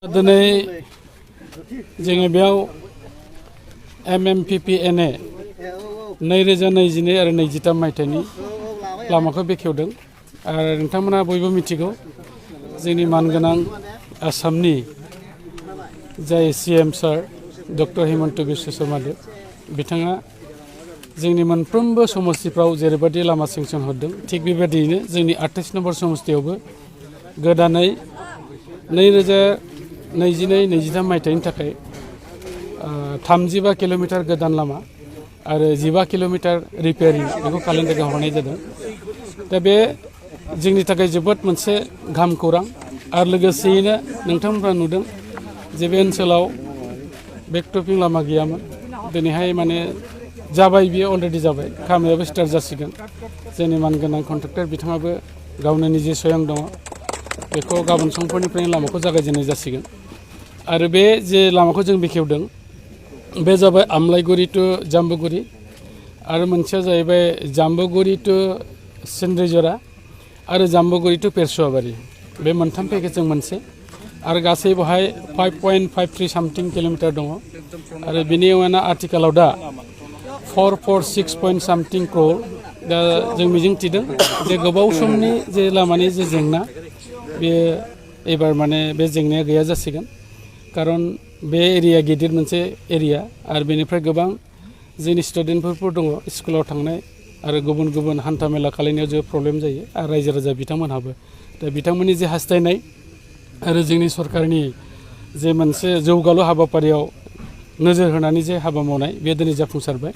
दिनै जोङो बेयाव MMPPNA 2022 आरो 23 मायथाइनि लामाखौ बेखेवदों आरो नोंथांमोना बयबो मिथिगौ जोंनि मानगोनां आसामनि जाय CM सार डक्टर हिमन्त बिश्व शर्मा देव बिथाङा जोंनि मोनफ्रोमबो समस्तिफ्राव जेरैबायदि लामा सेंसन हरदों थिग बेबायदियैनो जोंनि 28 नम्बर समस्तियावबो गोदानै 2022-23 मायथाइनि थाखाय 35 किल'मिटार गोदान लामा आरो 15 किल'मिटार रिपेयारिं बेखौ खालामनो थाखाय हरनाय जादों। दा बे जोंनि थाखाय जोबोद मोनसे गाहाम खौरां आरो लोगोसेयैनो नोंथांमोनहा नुदों जे बे ओनसोलाव बेकटपिं लामा गैयामोन दिनैहाय माने जाबाय बियो अलरेडि जाबाय खामानियाबो स्टार्ट जासिगोन जोंनि मानगोनां कन्ट्रेक्टर बिथाङाबो गावनो निजे सयं दङ बेखौ गाबोन समफोरनिफ्रायनो लामाखौ जागायजेननाय जासिगोन आरो बे जे लामाखौ जों बेखेवदों बे जाबाय आमलाइगुरि टु जाम्बुगुरि आरो मोनसेया जाहैबाय जाम्बुगुरि टु सिन्द्रिजरा आरो जाम्बुगुरि टु पेरसुवाबारि बे मोनथाम पेकेजजों मोनसे आरो गासै बेवहाय 5.53 सामथिं किल'मिटार दङ आरो बिनि उनाव आथिखालाव दा 446 पइन्ट सामथिं क्र'र दा जों मिजिंथिदों जे गोबाव समनि जे लामानि जे जेंना बे एबार माने बे जेंनाया गैया जासिगोन खारन बे एरिया गिदिर मोनसे एरिया आरो बेनिफ्राय गोबां जोंनि स्टुडेन्टफोर दङ स्कुलाव थांनाय आरो गुबुन गुबुन हान्था मेला खालामनायाव जोबोद प्रब्लेम जायो आरो रायजो राजा बिथांमोनहाबो दा बिथांमोननि जे हास्थायनाय आरो जोंनि सरकारनि जे मोनसे जौगालु हाबाफारियाव नोजोर होनानै जे हाबा मावनाय बे दिनै जाफुंसारबाय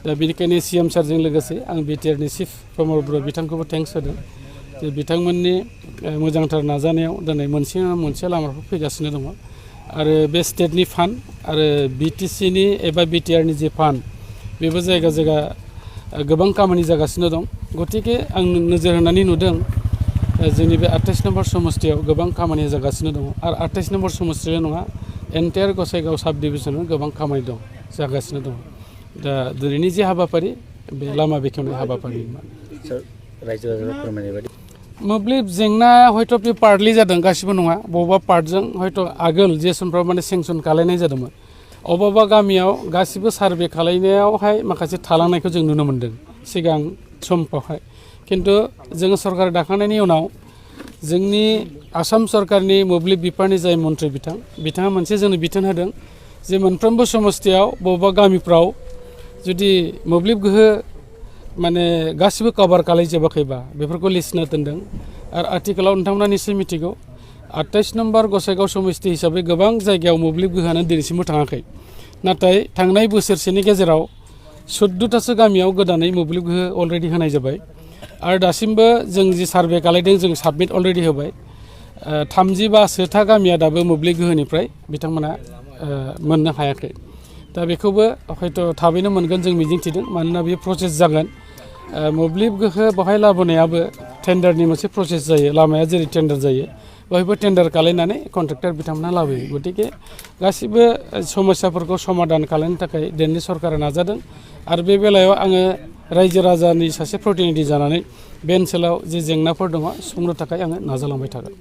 दा बेनिखायनो CM सारजों लोगोसे आं BTRनि चिफ प्रमद बर' बिथांखौबो थेंक्स होदों जे बिथांमोननि मोजांथार नाजानायाव दिनै मोनसे नङा मोनसे लामाफोर फैगासिनो दङ आरो बे स्टेटनि फान्ड आरो BTCनि एबा BTRनि जे फान्ड बेबो जायगा जायगा गोबां खामानि जागासिनो दं गतिके आं नोजोर होनानै नुदों जोंनि बे 28 नम्बर समस्तियाव गोबां खामानि जागासिनो दङ आरो 28 नम्बर समस्तिल' नङा एन्टायार गसाइगाव साब डिभिजनाव गोबां खामानि दं जागासिनो दं दा दिनैनि जे हाबाफारि बे लामा बेखेवनाय हाबाफारि रायजो राजाफोरा फोरमायनाय बायदि मोब्लिब जेंना हयथ' बे पार्टलि जादों गासिबो नङा बबेबा पार्टजों हयथ' आगोल जे समफ्राव माने सेंसन खालायनाय जादोंमोन अबेबा गामियाव गासिबो सार्भे खालायनायावहाय माखासे थालांनायखौ जों नुनो मोन्दों सिगां समफ्रावहाय खिन्थु जोङो सरकार दाखांनायनि उनाव जोंनि आसाम सरकारनि मोब्लिब बिफाननि जाय मन्थ्रि बिथाङा मोनसे जोंनो बिथोन होदों जे मोनफ्रोमबो समस्तियाव बबेबा गामिफ्राव जुदि मोब्लिब गोहो माने गासिबो कभार खालायजोबाखैबा बेफोरखौ लिस्टनो दोनदों आरो आथिखालाव नोंथांमोना निश्चय मिथिगौ 28 नम्बर गसाइगाव समस्ति हिसाबै गोबां जायगायाव मोब्लिब गोहोआनो दिनैसिमबो थाङाखै नाथाय थांनाय बोसोरसेनि गेजेराव 14थासो गामियाव गोदानै मोब्लिब गोहो अलरेडि होनाय जाबाय आरो दासिमबो जों जि सार्भे खालायदों जों साबमिट अलरेडि होबाय 35था गामिया दाबो मोब्लिब गोहोनिफ्राय बिथांमोना मोननो हायाखै दा बेखौबो हयथ' थाबैनो मोनगोन जों मिजिंथिदों मानोना बेयो प्रसेस जागोन मोब्लिब गोहो बेवहाय लाबोनायाबो टेन्डारनि मोनसे प्रसेस जायो लामाया जेरै टेन्डार जायो बयबो टेन्डार खालायनानै कन्ट्रेक्टर बिथांमोना लाबोयो गतिके गासिबो समस्याफोरखौ समाधान खालामनो थाखाय दिल्ली सरकारा नाजादों आरो बे बेलायाव आङो रायजो राजानि सासे प्रतिनिधि जानानै बे ओनसोलाव जे जेंनाफोर दङ सुफुंनो थाखाय आङो नाजालांबाय थागोन।